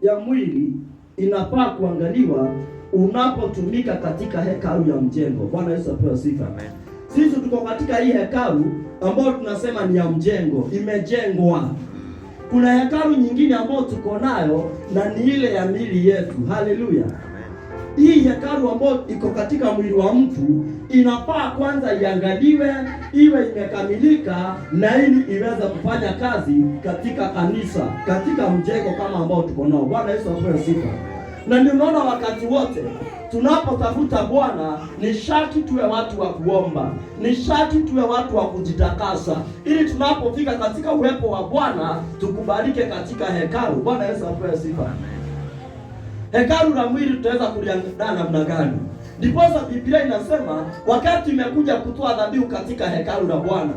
ya mwili inafaa kuangaliwa unapotumika katika hekalu ya mjengo. Bwana Yesu apewe sifa. Amen. Sisi tuko katika hii hekalu ambayo tunasema ni ya mjengo, imejengwa. Kuna hekalu nyingine ambayo tuko nayo na ni ile ya miili yetu. Haleluya! Amen. Hii hekalu ambayo iko katika mwili wa mtu inafaa kwanza iangaliwe, iwe imekamilika, na ili iweze kufanya kazi katika kanisa, katika mjengo kama ambao tuko nao. Bwana Yesu apewe sifa. Na ndio unaona wakati wote tunapotafuta Bwana ni sharti tuwe watu wa kuomba, ni sharti tuwe watu wa kujitakasa, ili tunapofika katika uwepo wa Bwana tukubalike katika hekalu. Bwana Yesu apewe sifa. Hekalu la mwili tutaweza kuliandaa namna gani? Ndiposa Biblia inasema wakati imekuja kutoa dhabihu katika hekalu la Bwana,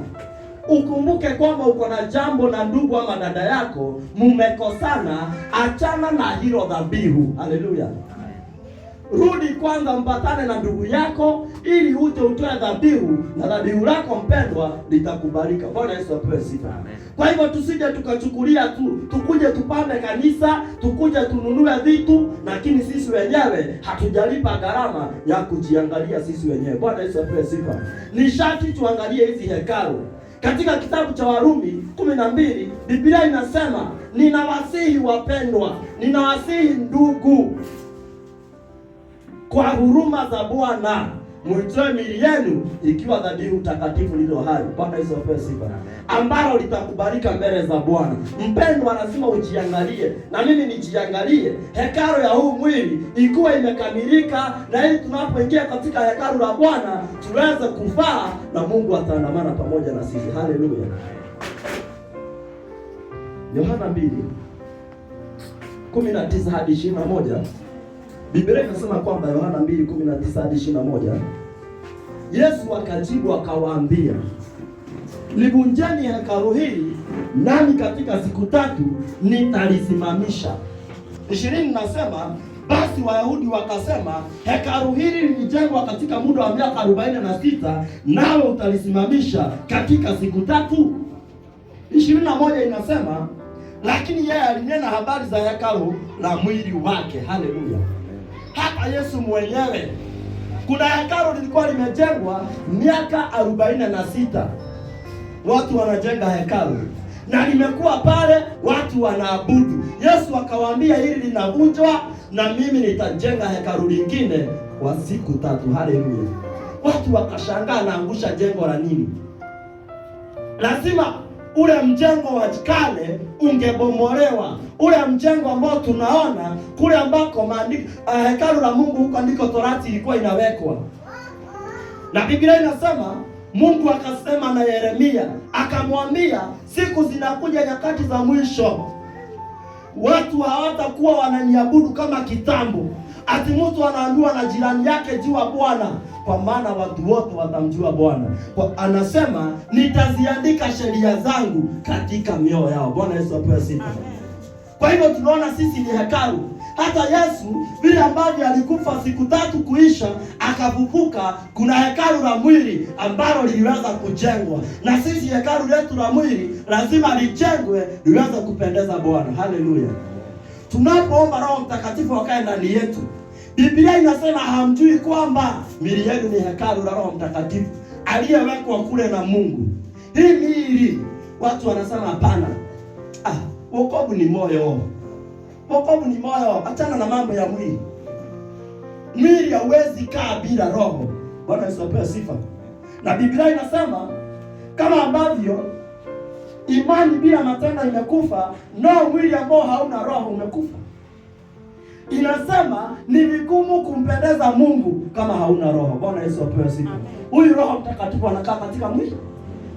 ukumbuke kwamba uko na jambo na ndugu ama dada yako, mumekosana, achana na hilo dhabihu. Haleluya! Rudi kwanza, mpatane na ndugu yako ili uje utoe dhabihu, na dhabihu lako mpendwa litakubalika. Bwana Yesu apewe sifa. Amen. Kwa hivyo tusije tukachukulia tu, tukuje tupambe kanisa, tukuje tununue vitu, lakini sisi wenyewe hatujalipa gharama ya kujiangalia sisi wenyewe. Bwana Yesu apewe sifa. Ni sharti tuangalie hizi hekalu. Katika kitabu cha Warumi 12 Biblia inasema, ninawasihi wapendwa, ninawasihi ndugu, kwa huruma za Bwana mwitoe miili yenu ikiwa dhabihu takatifu lililo hai. Bwana Yesu apewe sifa, ambalo litakubalika mbele za Bwana. Mpendwa, lazima ujiangalie na mimi nijiangalie, hekalu ya huu mwili ikiwa imekamilika, na ili tunapoingia katika hekalu la Bwana tuweze kufaa, na Mungu ataandamana pamoja na sisi. Haleluya! Yohana 2:19 hadi 21. Biblia inasema kwamba Yohana 2:19 hadi 21, Yesu akajibu akawaambia, livunjeni hekalu hili, nami katika siku tatu nitalisimamisha. 20 nasema basi Wayahudi wakasema, hekalu hili lilijengwa katika muda wa miaka 46, nawe utalisimamisha katika siku tatu? 21 inasema lakini yeye alinena habari za hekalu la mwili wake. Haleluya! Hata Yesu mwenyewe, kuna hekalu lilikuwa limejengwa miaka 46, watu wanajenga hekalu na limekuwa pale, watu wanaabudu. Yesu akawaambia hili linavunjwa na mimi nitajenga hekalu lingine kwa siku tatu. Haleluya! Watu wakashangaa, naangusha jengo la nini? Lazima ule mjengo wa kale ungebomolewa, ule mjengo ambao tunaona kule ambako maandiko hekalu la Mungu huko ndiko torati ilikuwa inawekwa, na Biblia inasema Mungu akasema na Yeremia akamwambia, siku zinakuja nyakati za mwisho, watu hawatakuwa wananiabudu kama kitambo. Ati mtu anaambiwa na jirani yake, jua Bwana, kwa maana watu wote watamjua Bwana. Kwa anasema nitaziandika sheria zangu katika mioyo yao. Bwana Yesu apewe sifa. Kwa hivyo tunaona sisi ni hekalu. Hata Yesu vile ambavyo alikufa siku tatu kuisha akafufuka, kuna hekalu la mwili ambalo liliweza kujengwa, na sisi hekalu letu la mwili lazima lijengwe liweze kupendeza Bwana. Haleluya! Tunapoomba Roho Mtakatifu akae ndani yetu, Biblia inasema hamjui kwamba miili yenu ni hekalu la Roho Mtakatifu aliyewekwa kule na Mungu. Hii miili watu wanasema hapana, ah, wokovu ni moyo, wokovu ni moyo, achana na mambo ya mwili. Mwili hauwezi kaa bila roho. Bwana Yesu apewe sifa. Na Biblia inasema kama ambavyo imani bila matendo imekufa, no mwili ambao hauna roho umekufa. Inasema ni vigumu kumpendeza Mungu kama hauna roho. Bwana Yesu apewe sifa. Huyu Roho Mtakatifu anakaa katika mwili,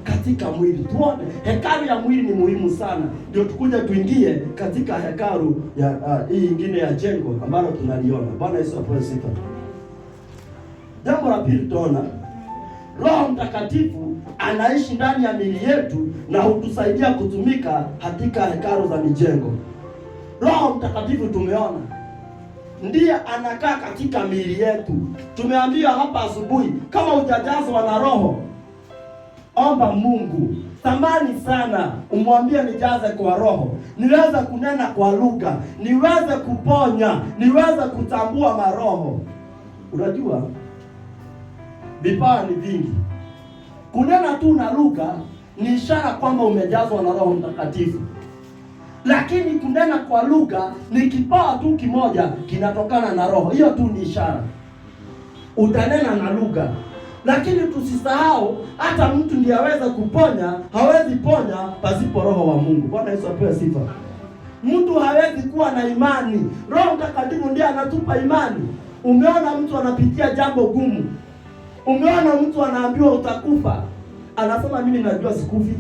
katika mwili. Tuone hekalu ya mwili ni muhimu sana, ndio tukuja tuingie katika hekalu ya hii ingine ya jengo ambalo tunaliona. Bwana Yesu apewe sifa. Jambo la pili tunaona Roho Mtakatifu anaishi ndani ya miili yetu na hutusaidia kutumika katika hekalu za mijengo. Roho Mtakatifu tumeona ndiye anakaa katika miili yetu. Tumeambiwa hapa asubuhi, kama hujajazwa na Roho, omba Mungu Tamani sana umwambie, nijaze kwa Roho, niweze kunena kwa lugha, niweze kuponya, niweze kutambua maroho. Unajua vipawa ni vingi. Kunena tu na lugha ni ishara kwamba umejazwa na Roho Mtakatifu, lakini kunena kwa lugha ni kipawa tu kimoja kinatokana na Roho. Hiyo tu ni ishara, utanena na lugha. Lakini tusisahau hata mtu ndiye aweza kuponya, hawezi ponya pasipo Roho wa Mungu. Bwana Yesu apewe sifa. Mtu hawezi kuwa na imani. Roho Mtakatifu ndiye anatupa imani. Umeona mtu anapitia jambo gumu, umeona mtu anaambiwa utakufa, anasema mimi najua sikufi.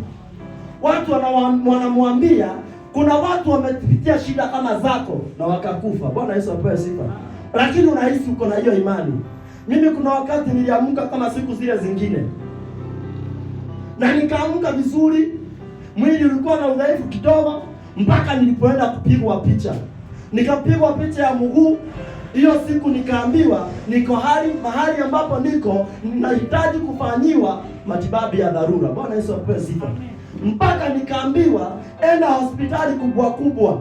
Watu wanamwambia, kuna watu wamepitia shida kama zako na wakakufa. Bwana Yesu apewe sifa. Lakini unahisi uko na hiyo imani. Mimi kuna wakati niliamka kama siku zile zingine, na nikaamka vizuri, mwili ulikuwa na udhaifu kidogo, mpaka nilipoenda kupigwa picha. Nikapigwa picha ya mguu. Hiyo siku nikaambiwa niko hali mahali ambapo niko nahitaji kufanyiwa matibabu ya dharura. Bwana Yesu apewe sifa. Mpaka nikaambiwa enda hospitali kubwa kubwa,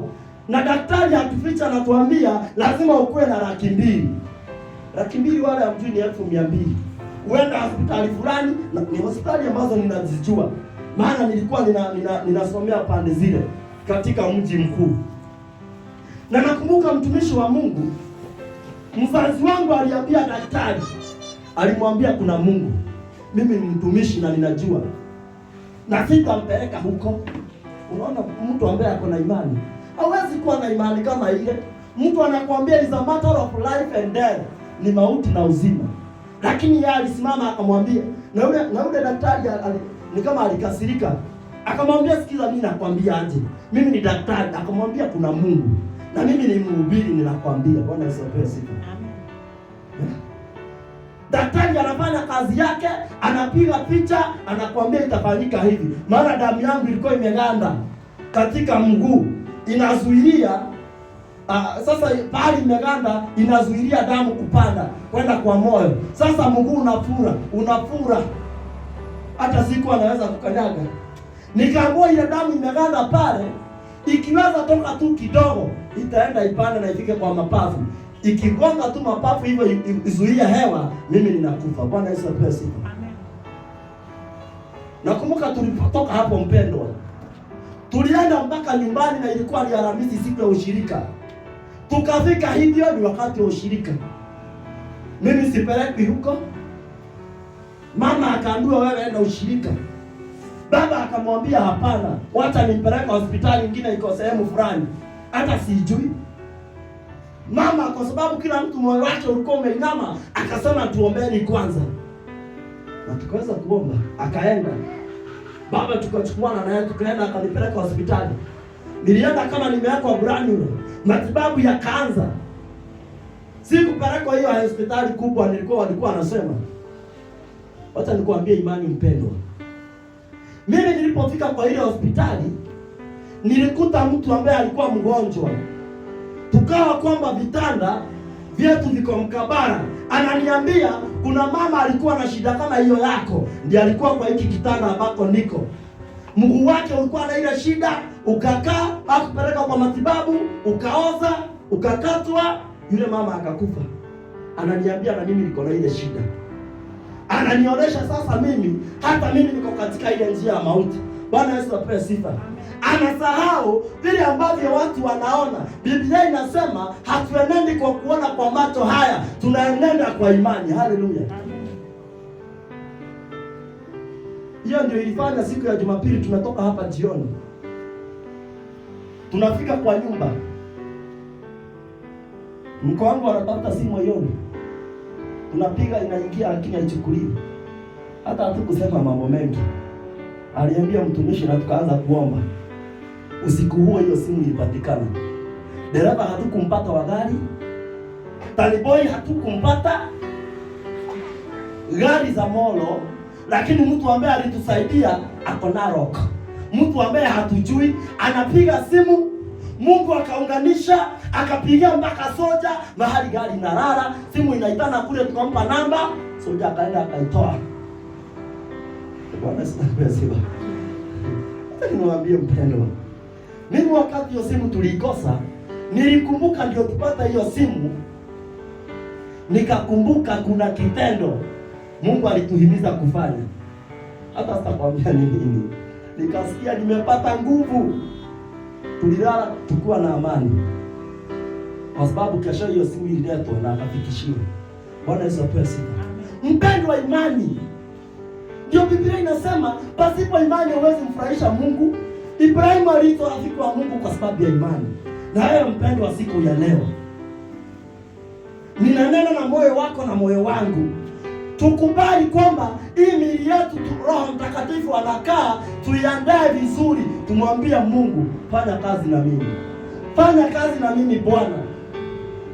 na daktari hatuficha, anatuambia lazima ukuwe na 200,000. 200,000 wale hamjui ni 200,000. Uenda hospitali fulani, na ni hospitali ambazo ninazijua, maana nilikuwa ninasomea pande zile katika mji mkuu. Na nakumbuka mtumishi wa Mungu, mzazi wangu aliambia daktari, alimwambia kuna Mungu, mimi ni mtumishi na ninajua, na sitampeleka huko. Unaona, mtu ambaye ako na imani hawezi kuwa na imani kama ile. Mtu anakuambia is a matter of life and death, ni mauti na uzima, lakini yeye alisimama akamwambia, na yule daktari ni kama alikasirika, akamwambia sikiza, mimi nakwambia aje, mimi ni daktari. Akamwambia kuna Mungu na mimi ni mhubiri, ninakwambia. Bwana Yesu apewe sifa. Daktari anafanya kazi yake, anapiga picha, anakuambia itafanyika hivi, maana damu yangu ilikuwa imeganda katika mguu, inazuilia sasa pahali imeganda inazuilia damu kupanda kwenda kwa moyo. Sasa mguu unafura, unafura, hata siku anaweza kukanyaga. Nikaambiwa ile damu imeganda pale, ikiweza toka tu kidogo itaenda ipande na ifike kwa mapafu. Ikigonga tu mapafu hivyo izuia hewa, mimi ninakufa. Bwana Yesu apewe sifa. Nakumbuka tulipotoka hapo mpendwa, tulienda mpaka nyumbani na ilikuwa ni Alhamisi, siku ya ushirika. Tukafika hivyo, ni wakati wa ushirika, mimi sipelekwi huko. Mama akaambiwa wewe enda ushirika. Baba akamwambia hapana, wacha nimpeleke hospitali ingine iko sehemu fulani, hata sijui. Mama kwa sababu kila mtu moyo wake ulikuwa umeinama, akasema tuombeni kwanza, na tukaweza kuomba. Akaenda baba, tukachukuana naye tukaenda, akanipeleka hospitali. Nilienda kama nimewekwa granule, matibabu yakaanza. Sikupelekwa hiyo hospitali kubwa, nilikuwa walikuwa wanasema. Wacha nikuambie imani, mpendwa, mimi nilipofika kwa ile hospitali nilikuta mtu ambaye alikuwa mgonjwa, tukawa kwamba vitanda vyetu viko mkabara. Ananiambia kuna mama alikuwa na shida kama hiyo yako, ndiye alikuwa kwa hiki kitanda ambako niko. Mguu wake ulikuwa na ile shida, ukakaa, hakupeleka kwa matibabu, ukaoza, ukakatwa, yule mama akakufa. Ananiambia na mimi niko na ile shida. Ananionyesha sasa mimi, hata mimi niko katika ile njia ya mauti. Bwana Yesu apewe sifa. Anasahau vile ambavyo watu wanaona. Biblia inasema hatuenendi kwa kuona kwa macho haya, tunaenenda kwa imani. Haleluya! Hiyo ndio ilifanya siku ya Jumapili tunatoka hapa jioni, tunafika kwa nyumba, mko wangu anatafuta simu haioni, tunapiga inaingia, lakini haichukuliwi. Hata hatukusema mambo mengi, aliambia mtumishi na tukaanza kuomba. Usiku huo hiyo simu ilipatikana. Dereva hatukumpata wa gari, taniboi hatukumpata, gari za Molo, lakini mtu ambaye alitusaidia ako Narok, mtu ambaye hatujui, anapiga simu. Mungu akaunganisha, akapigia mpaka soja mahali gari inalala, simu inaitana kule, tukampa namba, soja akaenda akaitoa. Bwana asifiwe. Niwaambie mpendwa, mimi wakati hiyo simu tuliikosa, nilikumbuka ndio tupata hiyo simu, nikakumbuka kuna kitendo Mungu alituhimiza kufanya, hata sitakwambia ni nini. Nikasikia nimepata nguvu, tulilala tukiwa na amani, kwa sababu kesho hiyo simu ililetwa na akafikishiwa. Bwana Yesu apewe sifa. Mpendwa, imani ndio Biblia inasema, pasipo imani huwezi mfurahisha Mungu. Ibrahimu aliitwa rafiki wa Mungu kwa sababu ya imani. Na wewe mpendwa, siku ya leo ninanena na moyo wako na moyo wangu, tukubali kwamba hii miili yetu Roho Mtakatifu anakaa, tuiandae vizuri, tumwambie Mungu, fanya kazi na mimi, fanya kazi na mimi Bwana.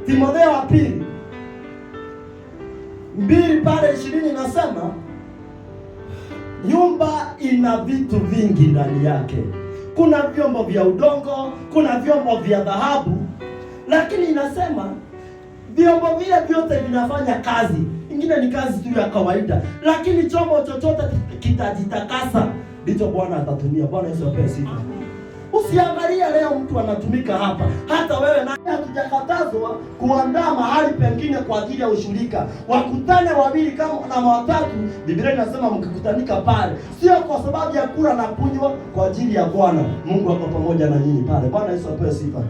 Timotheo wa pili 2:20 nasema nyumba ina vitu vingi ndani yake, kuna vyombo vya udongo, kuna vyombo vya dhahabu, lakini inasema vyombo vile vyote vinafanya kazi. Ingine ni kazi tu ya kawaida, lakini chombo chochote kitajitakasa ndicho Bwana atatumia. Bwana Yesu apewe sifa. Usiangalie leo mtu anatumika hapa, hata wewe na hatujakatazwa kuandaa mahali pengine kwa ajili ya ushirika. Wakutane wawili kama na watatu, Biblia inasema mkikutanika pale, sio kwa sababu ya kula na kunywa, kwa ajili ya Bwana Mungu ako pamoja na nyinyi pale. Bwana Yesu apewe sifa.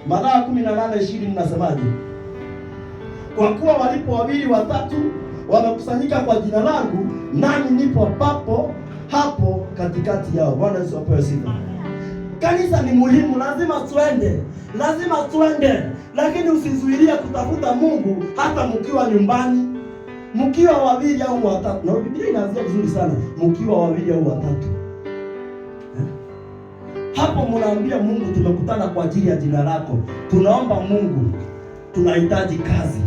Mathayo 18:20 inasemaje? Kwa kuwa walipo wawili watatu wamekusanyika kwa jina langu, nami nipo papo hapo katikati yao. Bwana Yesu apewe sifa. Kanisa ni muhimu, lazima tuende, lazima tuende, lakini usizuilie kutafuta Mungu hata mkiwa nyumbani, mkiwa wawili au watatu. Na Biblia inaanzia vizuri sana, mkiwa wawili au watatu. Hapo mnaambia Mungu, tumekutana kwa ajili ya jina lako, tunaomba Mungu, tunahitaji kazi,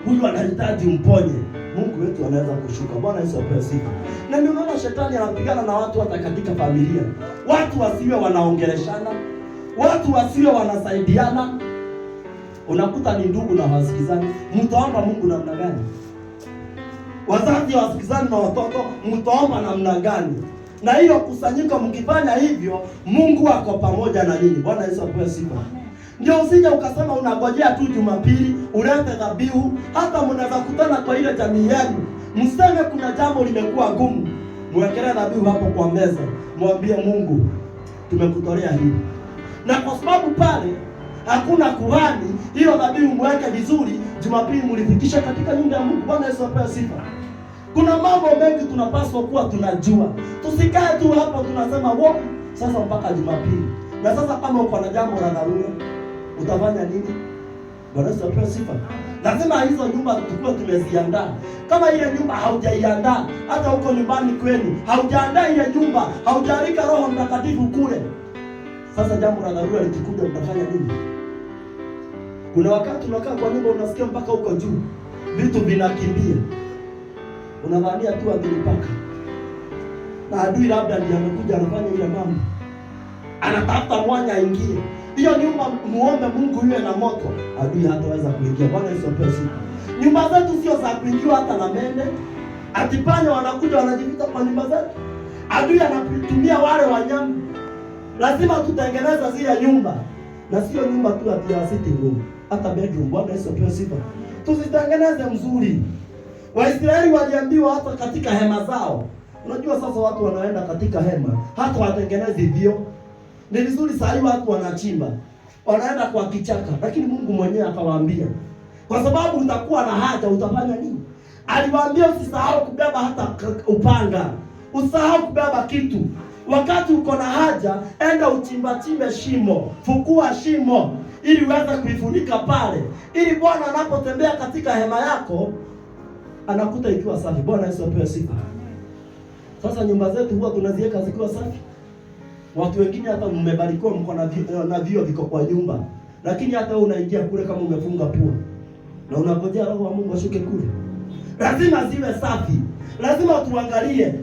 huyu anahitaji mponye. Mungu wetu anaweza kushuka. Bwana Yesu apewe sifa. Na ndio unaona shetani anapigana na watu hata katika familia. Watu wasiwe wanaongeleshana, watu wasiwe wanasaidiana. Unakuta ni ndugu na hawasikizani. Mtaomba Mungu namna gani? Wazazi hawasikizani na watoto, mtaomba namna gani? Na hiyo kusanyiko, mkifanya hivyo, Mungu ako pamoja na nyinyi. Bwana Yesu apewe sifa. Ndio usije ukasema unangojea tu Jumapili ulete dhabihu. Hata mnaweza kutana kwa ile jamii yenu, mseme kuna jambo limekuwa gumu, mwekelee dhabihu hapo kwa meza, mwambie Mungu, tumekutolea hili. Na kwa sababu pale hakuna kuhani, hiyo dhabihu mweke vizuri, Jumapili mlifikisha katika nyumba ya Mungu. Bwana Yesu apewe sifa. Kuna mambo mengi tunapaswa kuwa tunajua, tusikae tu hapo tunasema wo sasa mpaka Jumapili. Na sasa kama uko na jambo la dharura utafanya nini? Bwana Yesu apewe sifa. Lazima hizo nyumba tukue tumeziandaa. Kama ile nyumba haujaiandaa, hata huko nyumbani kwenu haujaandaa ile nyumba, haujaalika Roho Mtakatifu kule, sasa jambo la dharura likikuja mtafanya nini? Kuna wakati unakaa kwa nyumba unasikia mpaka huko juu vitu vinakimbia, unadhania tu adui na adui labda ndiye amekuja anafanya ile mambo, anatafuta mwanya aingie hiyo nyumba. Muombe Mungu iwe na moto, adui hataweza kuingia. Bwana Yesu apewe sifa. Nyumba zetu sio za kuingiwa hata na mende, atipanya wanakuja wanajificha kwa nyumba zetu. Adui anatumia wale wanyama. Lazima tutengeneza zile nyumba, na sio nyumba tu ati ya sitting room, hata bedroom. Bwana Yesu apewe sifa. Tuzitengeneze mzuri. Waisraeli waliambiwa hata katika hema zao. Unajua sasa watu wanaenda katika hema, hata watengenezi vio. Ni vizuri saa hii watu wanachimba, wanaenda kwa kichaka, lakini Mungu mwenyewe akawaambia, kwa sababu utakuwa na haja, utafanya nini? Aliwaambia usisahau kubeba hata upanga, usisahau kubeba kitu. Wakati uko na haja, enda uchimbachimbe shimo, fukua shimo ili uweze kuifunika pale, ili Bwana anapotembea katika hema yako anakuta ikiwa safi. Bwana Yesu apewe sifa. Sasa nyumba zetu huwa tunaziweka zikiwa safi. Watu wengine hata mmebarikiwa mko na vio viko kwa nyumba, lakini hata wewe unaingia kule kama umefunga pua na unangojea Roho wa Mungu ashuke kule. Lazima ziwe safi, lazima tuangalie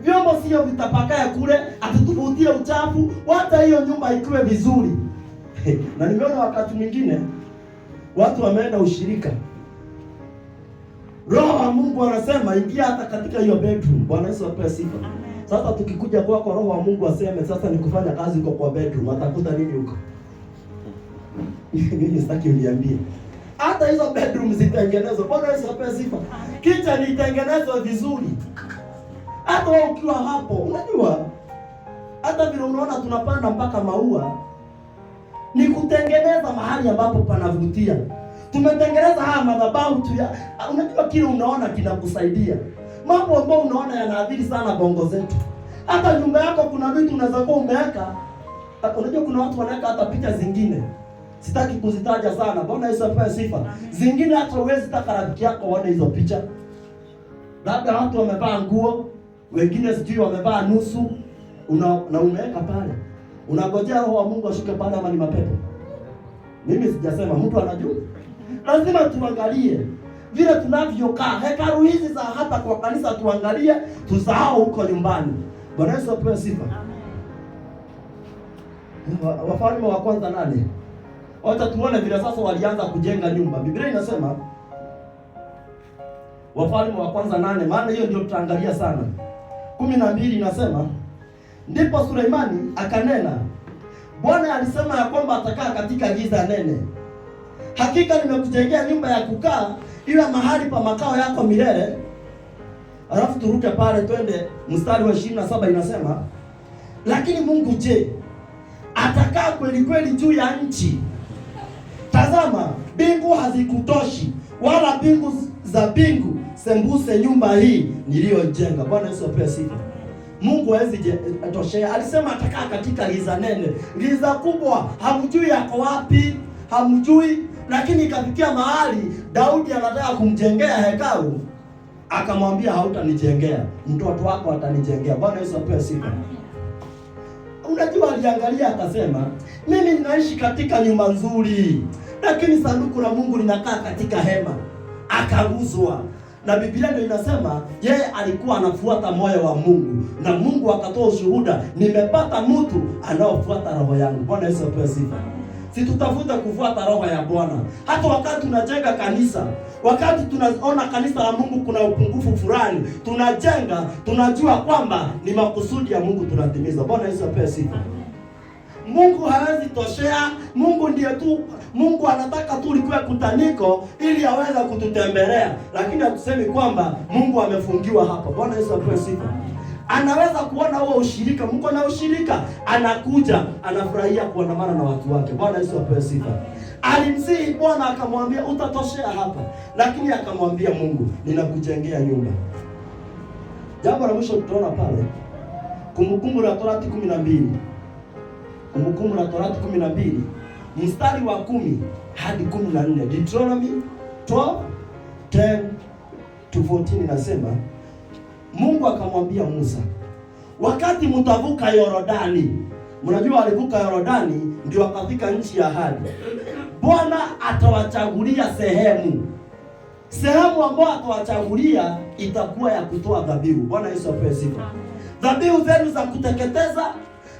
vyombo sio vitapakae kule, atituvutie uchafu, hata hiyo nyumba ikiwe vizuri. Na nimeona wakati mwingine watu wameenda ushirika, Roho wa Mungu anasema ingia hata katika hiyo bedroom. Bwana Yesu apewe sifa. Sasa tukikuja kwako, Roho wa Mungu aseme sasa ni kufanya kazi huko kwa bedroom, atakuta nini huko? Mimi sitaki uniambie. Hata hizo bedroom zitengenezwe. Bwana Yesu apewe sifa. Kitchen itengenezwe vizuri. Hata wewe ukiwa hapo, unajua hata vile unaona tunapanda mpaka maua ni kutengeneza mahali ambapo panavutia. Tumetengeneza haya madhabahu tu ya, unajua kile unaona kinakusaidia. Mambo ambayo unaona yanaathiri sana bongo zetu. Hata nyumba yako kuna vitu unaweza kuwa umeweka. Unajua kuna watu wanaweka hata picha zingine. Sitaki kuzitaja sana. Bwana Yesu apewe sifa. Zingine hata huwezi taka rafiki yako waone hizo picha. Labda watu wamevaa nguo, wengine sijui wamevaa nusu, na umeweka pale. Unangojea Roho wa Mungu ashuke pale ama ni mapepo? Mimi sijasema, mtu anajua. Lazima tuangalie vile tunavyokaa. Hekalu hizi za hapa kwa kanisa tuangalie, tusahau huko nyumbani. Bwana Yesu apewe sifa. Wafalme wa Kwanza 8. Wacha tuone vile sasa walianza kujenga nyumba. Biblia inasema Wafalme wa Kwanza 8, maana hiyo ndio tutaangalia sana. 12 inasema, ndipo Suleimani akanena, Bwana alisema ya kwamba atakaa katika giza nene. Hakika nimekujengea nyumba ya kukaa, ila mahali pa makao yako milele. Alafu turuke pale twende mstari wa 27 inasema, lakini Mungu je, atakaa kweli kweli juu ya nchi? Tazama, mbingu hazikutoshi, wala mbingu za mbingu sembuse nyumba hii niliyojenga. Bwana Yesu apewe sifa. Mungu hawezi toshea. Alisema atakaa katika giza nene, giza kubwa, hamjui yako wapi, hamjui. Lakini ikafikia mahali Daudi anataka kumjengea hekalu, akamwambia hautanijengea, mtoto wako atanijengea. Bwana Yesu apewe sifa. Unajua, aliangalia akasema, mimi ninaishi katika nyumba nzuri, lakini sanduku la Mungu linakaa katika hema. Akaguzwa na Biblia ndio inasema yeye alikuwa anafuata moyo wa Mungu, na Mungu akatoa ushuhuda, nimepata mtu anaofuata roho yangu. Bwana Yesu apewe sifa. Si tutafuta kufuata roho ya Bwana. Hata wakati tunajenga kanisa, wakati tunaona kanisa la Mungu kuna upungufu fulani, tunajenga, tunajua kwamba ni makusudi ya Mungu tunatimiza. Bwana Yesu apewe sifa. Mungu hawezi toshea. Mungu ndiye tu, Mungu anataka tu likuwe kutaniko ili aweze kututembelea, lakini hatusemi kwamba Mungu amefungiwa hapa. Bwana Yesu apewe sifa. Anaweza kuona huo ushirika, mko na ushirika, anakuja anafurahia kuandamana na watu wake. Bwana Yesu apewe sifa. Alimsihi Bwana akamwambia utatoshea hapa, lakini akamwambia Mungu, ninakujengea nyumba. Jambo la mwisho tutaona pale Kumbukumbu la Torati 12. Kumbukumbu la Torati 12 mstari wa 10 hadi 14. Deuteronomy 12:10 to 14 inasema, Mungu akamwambia Musa, wakati mtavuka Yorodani, mnajua alivuka Yorodani ndio akafika nchi ya ahadi. Bwana atawachagulia sehemu. Sehemu ambayo atawachagulia itakuwa ya kutoa dhabihu. Bwana Yesu apewe sifa. Dhabihu zenu za kuteketeza,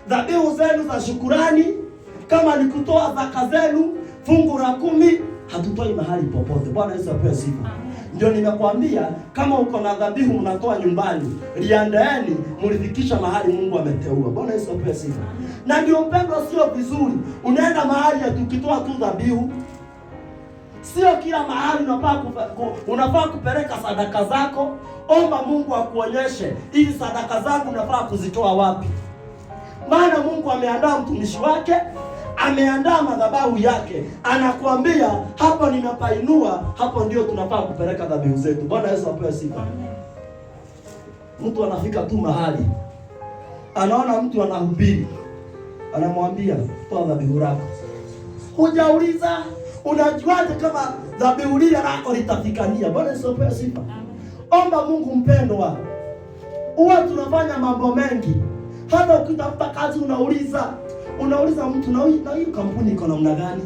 dhabihu zenu za shukurani, kama ni kutoa zaka zenu, fungu la 10, hatutoi mahali popote. Bwana Yesu apewe sifa. Ndio nimekwambia kama uko na dhabihu mnatoa nyumbani, liandaeni mlifikisha mahali Mungu ameteua. Bwana Yesu apewe sifa. Na ndio mpendwa, sio vizuri unaenda mahali tukitoa tu dhabihu. Sio kila mahali unafaa kupeleka sadaka zako. Omba Mungu akuonyeshe hizi sadaka zangu unafaa kuzitoa wapi. Maana Mungu ameandaa mtumishi wake, ameandaa madhabahu yake, anakuambia hapa ninapainua, hapo ndio tunafaa kupeleka dhabihu zetu. Bwana Yesu apewe sifa. Mtu anafika tu mahali anaona mtu anahubiri, anamwambia toa dhabihu lako. Hujauliza, unajuaje kama dhabihu lile lako litafikania? Bwana Yesu apewe sifa. Omba Mungu mpendwa. Huwa tunafanya mambo mengi. Hata ukitafuta kazi unauliza mtu, na hiyo kampuni iko namna gani?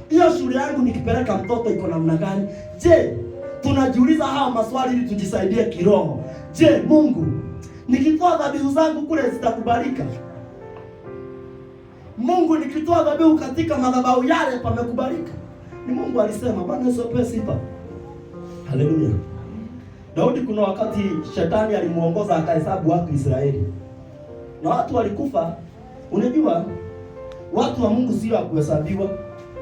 Hiyo shule yangu nikipeleka mtoto iko namna gani? Je, tunajiuliza haya maswali ili tujisaidie kiroho. Je, Mungu, nikitoa dhabihu zangu kule zitakubalika? Mungu, nikitoa dhabihu katika madhabahu yale pamekubalika? Ni Mungu alisema. Bwana Yesu apewe sifa. Haleluya. Daudi kuna wakati shetani alimuongoza akahesabu watu Israeli. Na watu walikufa. Unajua watu wa Mungu sio wa kuhesabiwa.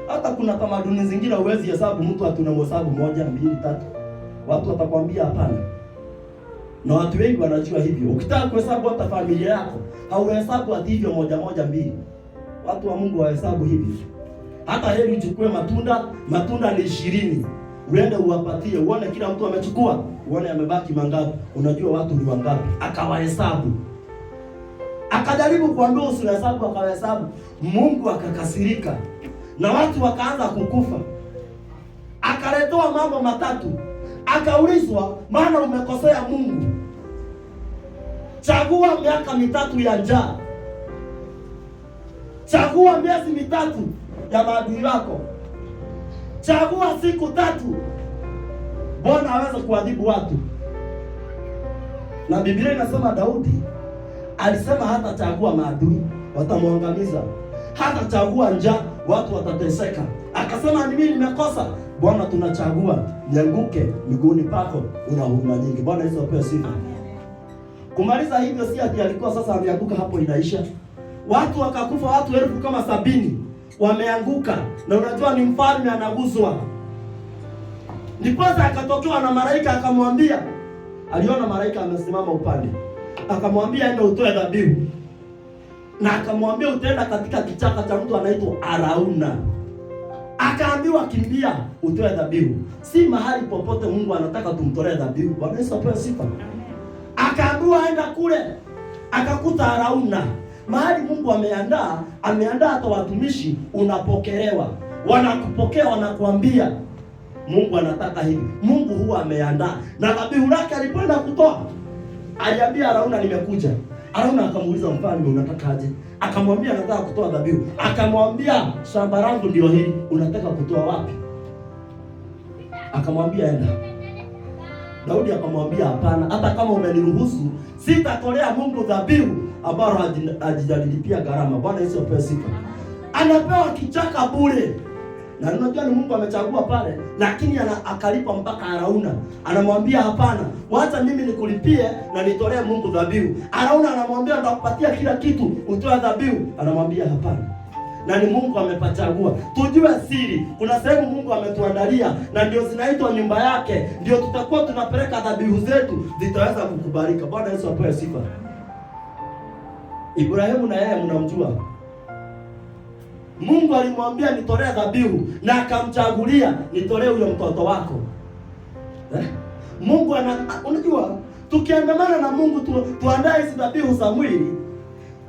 Hata kuna tamaduni zingine huwezi hesabu mtu ati unamhesabu moja, mbili, tatu. Watu watakwambia hapana. Na watu wengi wanajua hivyo. Ukitaka kuhesabu hata familia yako, hauhesabu ati hivyo moja moja mbili. Watu wa Mungu wahesabu hivi. Hata heri uchukue matunda, matunda ni 20. Uende uwapatie, uone kila mtu amechukua, uone amebaki mangapi. Unajua watu ni wangapi. Akawahesabu. Akajaribu kuambia usihesabu, akawahesabu. Mungu akakasirika na watu wakaanza kukufa. Akaletewa mambo matatu, akaulizwa, maana umekosea Mungu, chagua miaka 3 ya njaa, chagua miezi 3 ya maadui wako, chagua siku 3 Bwana aweze kuadhibu watu. Na Biblia inasema Daudi alisema hatachagua maadui, watamwangamiza. Hatachagua njaa, watu watateseka. Akasema ni mimi nimekosa, Bwana tunachagua nianguke miguuni pako, una huruma nyingi. Bwana Yesu apewe sifa. Kumaliza hivyo, si ati alikuwa sasa ameanguka hapo inaisha. Watu wakakufa, watu 70,000 wameanguka. Na unajua ni mfalme anaguswa. Ndiposa akatokewa na malaika akamwambia, aliona malaika amesimama upande, akamwambia enda utoe dhabihu, na akamwambia utaenda katika kichaka cha mtu anaitwa Arauna. Akaambiwa kimbia utoe dhabihu. Si mahali popote Mungu anataka tumtolee dhabihu. Bwana Yesu apewe sifa. Akaambiwa enda kule, akakuta Arauna. Mahali Mungu ameandaa, ameandaa hata watumishi, unapokelewa, wanakupokea, wanakuambia Mungu anataka hivi. Mungu huwa ameandaa. Na dhabihu lake alipoenda kutoa, aliambia Arauna nimekuja. Arauna akamuuliza mfalme, unataka aje? Akamwambia nataka kutoa dhabihu. Akamwambia shamba langu ndio hili, unataka kutoa wapi? Akamwambia enda. Daudi akamwambia hapana, hata kama umeniruhusu sitatolea Mungu dhabihu ambayo hajijalipia gharama. Bwana Yesu apewe sifa. Anapewa kichaka bure. Na unajua ni Mungu amechagua pale, lakini akalipa mpaka Arauna. Anamwambia hapana, wacha mimi nikulipie na nitolee Mungu dhabihu. Arauna anamwambia nitakupatia kila kitu, utoe dhabihu. Anamwambia hapana. Na ni Mungu amepachagua. Tujue siri, kuna sehemu Mungu ametuandalia na ndio zinaitwa nyumba yake, ndio tutakuwa tunapeleka dhabihu zetu, zitaweza kukubalika. Bwana Yesu apewe sifa. Ibrahimu na yeye mnamjua. Mungu alimwambia nitolee dhabihu na akamchagulia nitolee huyo mtoto wako. Mungu unajua tukiandamana na Mungu tuandae hizi dhabihu za mwili,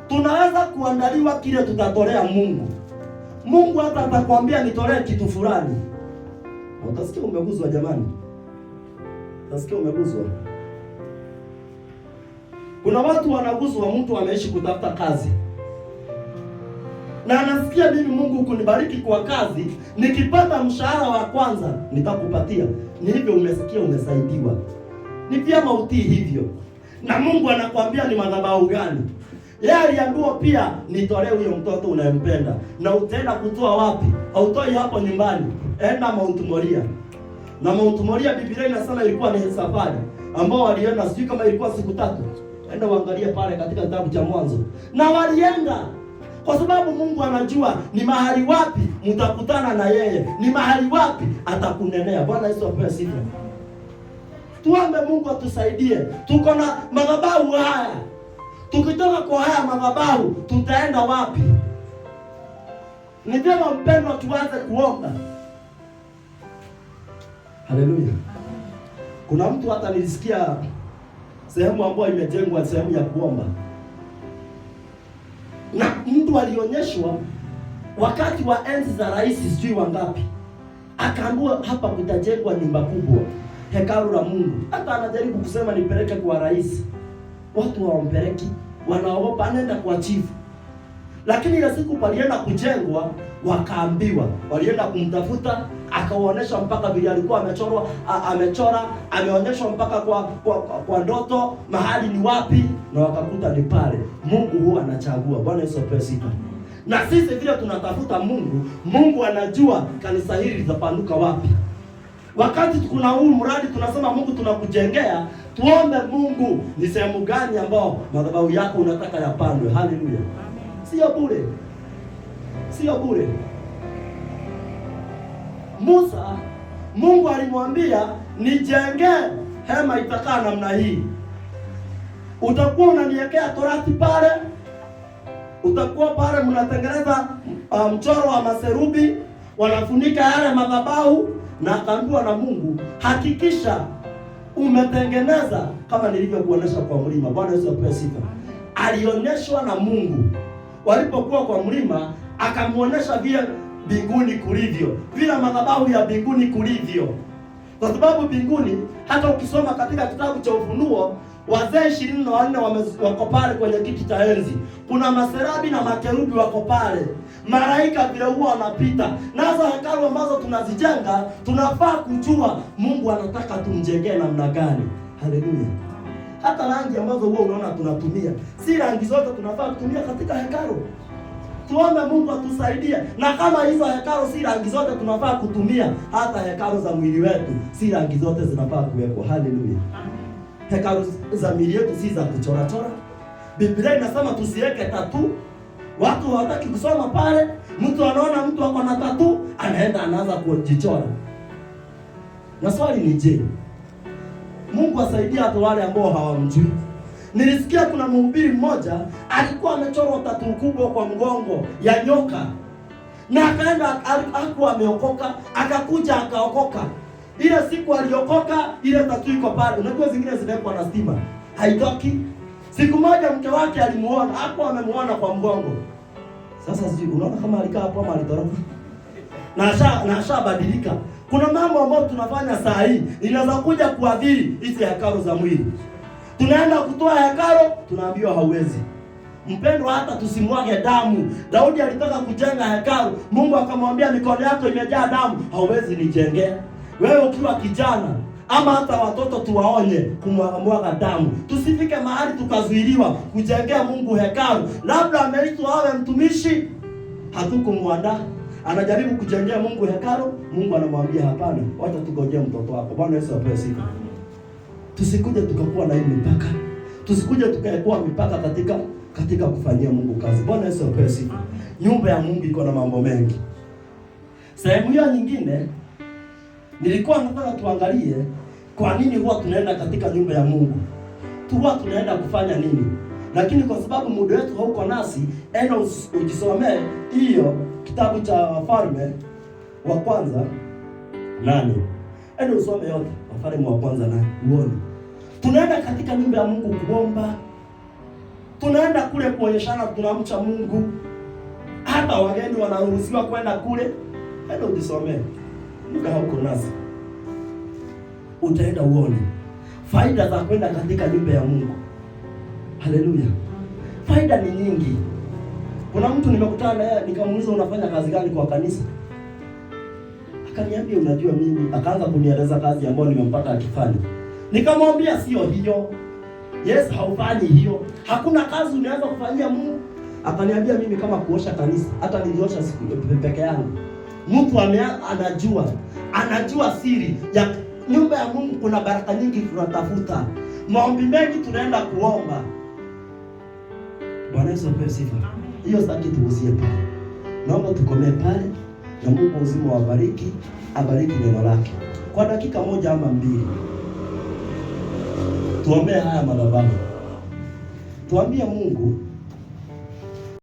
tunaweza kuandaliwa kile tutatolea Mungu. Mungu hata atakwambia nitolee kitu fulani. Na utasikia umeguzwa jamani. Utasikia umeguzwa. Kuna watu wanaguzwa, mtu ameishi kutafuta kazi. Na anasikia mimi Mungu kunibariki kwa kazi, nikipata mshahara wa kwanza nitakupatia. Ni hivyo umesikia umesaidiwa. Ni vyema utii hivyo. Na Mungu anakuambia ni madhabahu gani. Yeye aliambiwa pia nitolee huyo mtoto unayempenda. Na utaenda kutoa wapi? Hautoi hapo nyumbani. Enda Mount Moria. Na Mount Moria Biblia inasema ilikuwa ni safari ambao walienda, sijui kama ilikuwa siku 3. Enda uangalie pale katika kitabu cha Mwanzo. Na walienda kwa sababu Mungu anajua ni mahali wapi mtakutana na yeye, ni mahali wapi atakunenea. Bwana Yesu apewe sifa. Tuombe Mungu atusaidie. Tuko na madhabahu haya. Tukitoka kwa haya madhabahu tutaenda wapi? Ni vyema mpendwa tuanze kuomba. Haleluya. Kuna mtu hata nilisikia sehemu ambayo imejengwa sehemu ya kuomba. Na mtu alionyeshwa wakati wa enzi za rais sijui wangapi, akaambiwa hapa kutajengwa nyumba kubwa, hekalu la Mungu. Hata anajaribu kusema nipeleke kwa rais, watu hawampeleki, wanaogopa, anaenda kwa chifu. Lakini ile siku palienda kujengwa, wakaambiwa, walienda kumtafuta, akawaonyesha mpaka vile alikuwa amechorwa, amechora, ameonyeshwa mpaka kwa ndoto mahali ni wapi, na wakakuta ni pale. Mungu huwa anachagua. Bwana Yesu apewe sifa. Na sisi vile tunatafuta Mungu, Mungu anajua kanisa hili litapanuka wapi. Wakati kuna huu mradi tunasema Mungu tunakujengea, tuombe Mungu ni sehemu gani ambao madhabahu yako unataka yapandwe. Haleluya. Sio bure, sio bure. Musa, Mungu alimwambia nijenge hema itakaa namna hii, utakuwa unaniwekea torati pale, utakuwa pale mnatengeneza mchoro wa maserubi, wanafunika yale madhabahu, na akaambiwa na Mungu, hakikisha umetengeneza kama nilivyokuonesha kwa mlima. Bwana Yesu apewe sifa. Alionyeshwa na Mungu walipokuwa kwa mlima, akamuonesha vile mbinguni kulivyo, vile madhabahu ya mbinguni kulivyo, kwa sababu mbinguni, hata ukisoma katika kitabu cha Ufunuo, wazee 24 wako pale kwenye kiti cha enzi, kuna maserabi na makerubi wako pale, malaika vile huwa wanapita. Nazo hekalu ambazo tunazijenga, tunafaa kujua Mungu anataka tumjengee namna gani. Haleluya! Hata rangi ambazo huwa unaona tunatumia, si rangi zote tunafaa kutumia katika hekalu. Tuombe Mungu atusaidie. Na kama hizo hekalu si rangi zote tunafaa kutumia, hata hekalu za mwili wetu si rangi zote zinafaa kuwekwa. Haleluya! Hekalu za miili yetu si za kuchorachora. Biblia inasema tusiweke tatu. Watu hawataki kusoma pale. Mtu anaona mtu ako na tatu, anaenda anaanza kujichora. Na swali ni je, Mungu asaidie hata wale ambao hawamjui. Nilisikia kuna mhubiri mmoja alikuwa amechorwa tatu kubwa kwa mgongo ya nyoka, na akaenda, hakuwa ameokoka, akakuja akaokoka. Ile siku aliokoka, ile tatu iko pale. Unajua zingine zinawekwa na stima, haitoki. Siku moja mke wake alimuona, hakuwa amemuona kwa mgongo. Sasa sijui unaona kama alikaa hapo ama alitoroka. Na ashabadilika. Kuna mambo ambayo tunafanya saa hii inaweza kuja kuadhiri hizi hekalu za mwili. Tunaenda kutoa hekalu, tunaambiwa hauwezi. Mpendwa, hata tusimwage damu. Daudi alitaka kujenga hekalu, Mungu akamwambia mikono yako imejaa damu, hauwezi nijengea. Wewe ukiwa kijana ama hata watoto tuwaonye kumwaga damu, tusifike mahali tukazuiliwa kujengea Mungu hekalu. Labda ameitwa awe mtumishi, hatukumwandaa, anajaribu kujengea Mungu hekalu, Mungu anamwambia hapana, wacha tugojee mtoto wako. Bwana Yesu apewe sifa. Tusikuje tukakuwa na hii mipaka, tusikuje tukaekuwa mipaka katika kufanyia Mungu kazi. Bwana Yesu apewe sifa. Nyumba ya Mungu iko na mambo mengi. Sehemu hiyo nyingine nilikuwa nataka tuangalie kwa nini huwa tunaenda katika nyumba ya Mungu, huwa tunaenda kufanya nini, lakini kwa sababu muda wetu hauko nasi, enda ujisomee hiyo kitabu cha Wafalme wa Kwanza 8. Enda usome yote Wafalme wa Kwanza 8 uone. Tunaenda katika nyumba ya Mungu kuomba, tunaenda kule kuonyeshana tunamcha Mungu, hata wageni wanaruhusiwa kwenda kule. Enda ujisomee, muda hauko nasi, utaenda uone faida za kwenda katika nyumba ya Mungu. Haleluya! Faida ni nyingi. Kuna mtu nimekutana naye nikamuuliza, unafanya kazi gani kwa kanisa? Akaniambia, unajua mimi, akaanza kunieleza kazi ambayo nimempata akifanya. Nikamwambia sio hiyo. Yes, haufanyi hiyo. Hakuna kazi unaweza kufanyia Mungu. Akaniambia mimi kama kuosha kanisa, hata niliosha siku peke yangu. Mtu anajua siri ya nyumba ya Mungu. Kuna baraka nyingi tunatafuta, maombi mengi tunaenda kuomba. Bwana Yesu apewe sifa. Hiyo sitaki tugusie pale, naomba tukomee pale, na Mungu uzima wabariki, abariki neno lake kwa dakika moja ama mbili. Tuombee haya madhabahu, tuambie Mungu